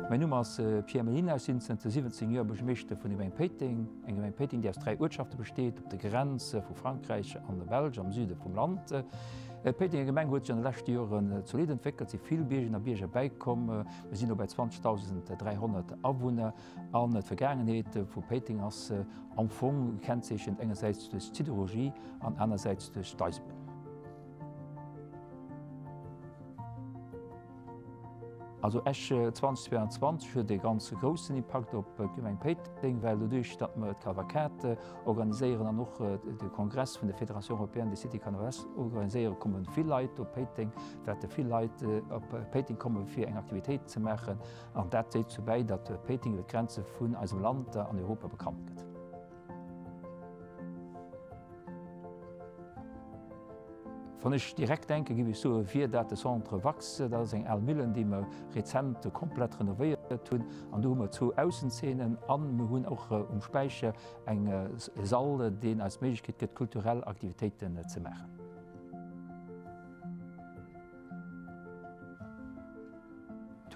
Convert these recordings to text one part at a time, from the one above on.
Mäin Numm ass Pierre Mellina, ech sinn zënter 17 Joer Buergermeeschter vun der Gemeng Péiteng, eng Gemeng Péiteng, déi aus 3 Uertschafte besteet, op der Grenz vu Frankräich an der Belsch am Süde vum Land. D'Péitenger Gemeng huet sech an de leschte Joren zolidd entwéckelt, si vill Biergerinnen a Bierger bäikomm. Mir sinn elo bei 20.300 Awunner an d'Vergaangenheet vu Péiteng ass am Fong gekennzeechent engersäits duerch d'Siderurgie an anersäits duerch d'Eisebunn. Also Esch 2022 huet e ganz groussen Impakt op d'Gemeng Péiteng, well doduerch, datt mer d'Cavalcade organiséieren an och de Kongress vun der Fédération européenne des cités carnavalesques organiséieren, komme vill Leit op Péiteng, wäerte vill Leit op Péiteng komme fir eng Aktivitéit ze maachen an dat dréit dozou bäi, datt Péiteng iwwer d'Grenze vun eisem Land an Europa bekannt gëtt. Wann ech direkt denken, géif ech soen, wier dat de Centre Wax. Dat ass eng al Millen, déi mer rezent komplett renovéiert hunn. An do hu mer zwou Aussenzeenen a mir hunn och um Späicher eng e Sall, deen eis d'Méiglechkeet gëtt, kulturell Aktivitéiten ze maachen.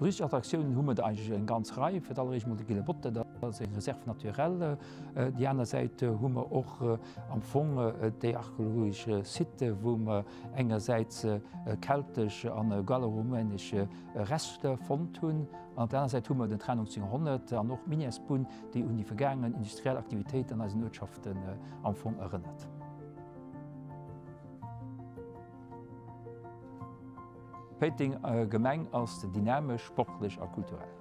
Touristesch Attraktiounen hu mer der eigentlech eng ganz Rei. Fir d'alleréischt mol de Gille Botte, dat ass eng Réserve naturelle. Déi aner Säit hu mer och am Fong déi archeologesch Sitë wou mer engersäits keltesch a gallo-romanesch Reschter fonnt hunn. An op der aner Säit hu mer den Train 1900 an och d'Minièresbunn, déi un déi vergaangen industriell Aktivitéit an eisen Uertschaften am Fong erënnert. D'Péiteng Gemeng ass dynamesch, sportlech a kulturell.